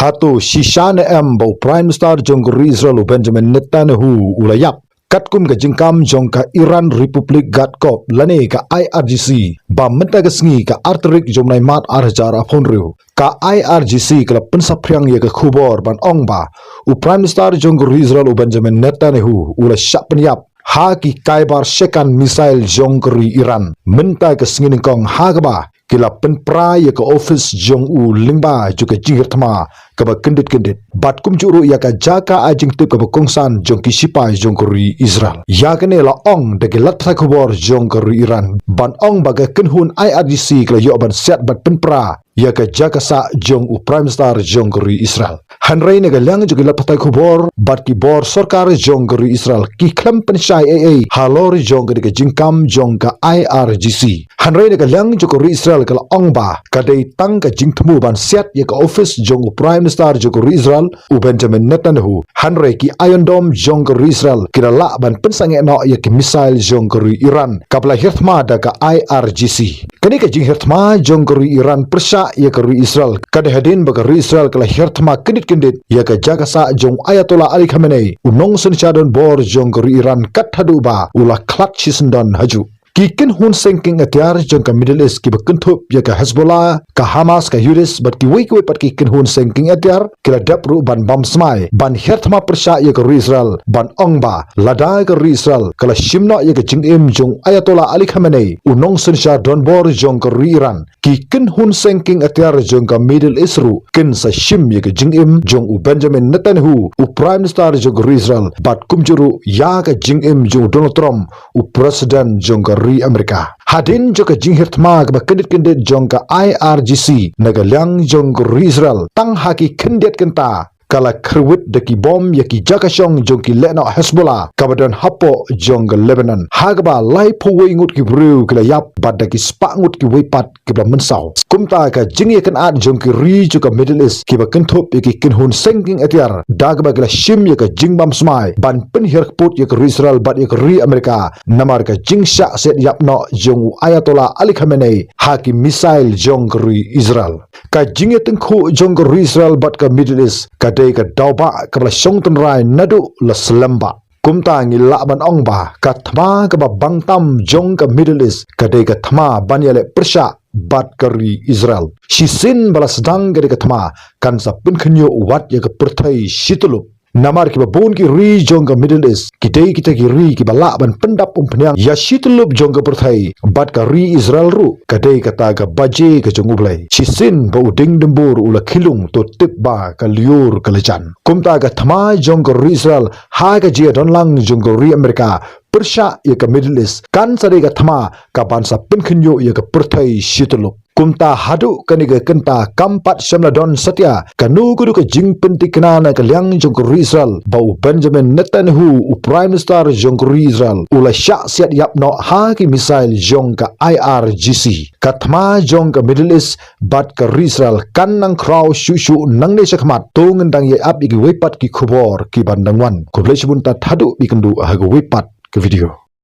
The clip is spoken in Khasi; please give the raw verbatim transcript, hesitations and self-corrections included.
Hato shisha ne em ba u Prime Minister jong ka ri Israel u Benjamin Netanyahu u la ïap, katkum ka jingkam jong ka Iran Republic Guard Corps lane ka I R G C, ba mynta ka sngi ka ar tarik jong u bnai March ar hajar arphew hynriew, ka I R G C ka la pynsaphriang ïa ka khubor ban ong ba u Prime Minister jong ka ri Israel u Benjamin Netanyahu u la shah pynïap ha ki Khaibar shekan missile jong ka ri Iran mynta ka sngi nyngkong, ha kaba ki la pynpra ïa ka office jong u lyngba jong ka jinghiar thma kaba kyndit kyndit, bad kumjuh ruh ïa ka jaka ai jingtip kaba kongsan jong ki shipai jong ka ri Israel. Ïa kane la ong da ki lad pathai khubor jong ka ri Iran ban ong ba ka kynhun I R G C ka la ïoh ban siat bad pynpra ïa ka jaka sah jong u Prime Minister jong ka ri Israel. Hynrei na ka liang jong ki lad pathai khubor bad ki bor sorkar jong ka ri Israel ki khlem pynshai ei ei halor jong ka dei ka jingkam jong ka I R G C. Hynrei na ka liang jong ka ri Israel ka la ong ba ka dei tang ka jingthmu ban siat ïa ka office jong u Prime Minister jong ka ri Israel u Benjamin Netanyahu. Hynrei ki Iron Dome jong ka ri Israel ki la lah ban pynsangeh noh ïa ki missile jong ka ri Iran kaba la hiar thma da ka I R G C. Kane ka jinghiar thma jong ka ri Iran pyrshah ïa ka ri Israel ka dei hadien ba ka ri Israel ka la hiar thma kyndit kyndit ïa ka jaka sah jong u Ayatollah Ali Khamenei, u nongsynshar donbor jong ka ri Iran, kat haduh ba u la khlad shisyndon hajuh. Ki kynhun seng kieng atiar jong ka Middle East kiba kynthup ïa ka Hezbollah, ka Hamas, ka Houthis bad kiwei kiwei pat ki kynhun seng kieng atiar ki la dep ruh ban bam smai ban hiar thma pyrshah ïa ka ri Israel ban ong ba lada ka ri Israel ka la shim noh ïa ka jingim jong u Ayatollah Ali Khamenei, u nongsynshar donbor jong ka ri Iran, ki kynhun seng kieng atiar jong ka Middle East ruh kin sa shim ïa ka jingim jong u Benjamin Netanyahu, u Prime Minister jong ka ri Israel, bad kumjuh ruh ïa ka jingim jong u Donald Trump, u President jong ka ri Amerika. Hadien jong ka jinghiar thma kaba kyndit kyndit jong ka I R G C na ka liang jong ka ri Israel, tang ha ki khyndiat kynta ka la kyrwit da ki bom ïa ki jaka shong jong ki lehnoh Hezbollah kaba don hapoh jong ka Lebanon, ha kaba laiphew wei ngut ki briew ki la ïap bad da ki spah ngut kiwei pat kiba la mynsaw. Kumta ka jingïakynad jong ki ri jong ka Middle East kiba kynthup ïa ki kynhun seng kieng atiar, da kaba ki la shim ïa ka jingbam smai ban pynhiar kput ïa ka ri Israel bad ïa ka ri Amerika namar ka jingshah siat ïap noh jong u Ayatollah Ali Khamenei ha ki missile jong ka ri Israel. Ka jingïatyngkhuh jong ka ri Israel bad ka Middle East ka dei ka daw ba kaba la shong tynrai naduh la slem ba. Kumta ngi lah ban ong ba ka thma kaba bang tam jong ka Middle East ka dei ka thma ban ïaleh pyrshah bad ka ri Israel. Shisien ba la sdang ka dei ka thma kan sa pynkhynñiuh wat ïa ka pyrthei shi tyllup. Namar kiba bun ki ri jong ka Middle East ki dei kita ki ri kiba lah ban pyndap umphniang ïa shi tyllup jong ka pyrthei, bad ka ri Israel ruh ka dei kata ka baje ka jong U Blei. Shisien ba u dieng dymbur u la khilung, to tip ba ka lyiur ka la jan. Kumta ka thma jong ka ri Israel ha ka jingïadonlang jong ka ri Amerika pyrshah ïa ka Middle East kan sa dei ka thma kaban sa pynkhynñiuh ïa ka pyrthei shi tyllup. Kumta haduh kane ka kynta kam pat shym la don satia kano kano ka jingpyntikna na ka liang jong ka ri Israel ba u Benjamin Netanyahu, u Prime Minister jong ka ri Israel, u la shah siat ïap noh ha ki missile jong ka I R G C. Ka thma jong ka Middle East bad ka ri Israel kan nang khraw shuh shuh nangne shakhmat. To ngin dang ïa ap ïa kiwei pat ki khubor kiban dang wan. Khublei shibun, tad haduh ba ïakynduh ha kawei pat ka video.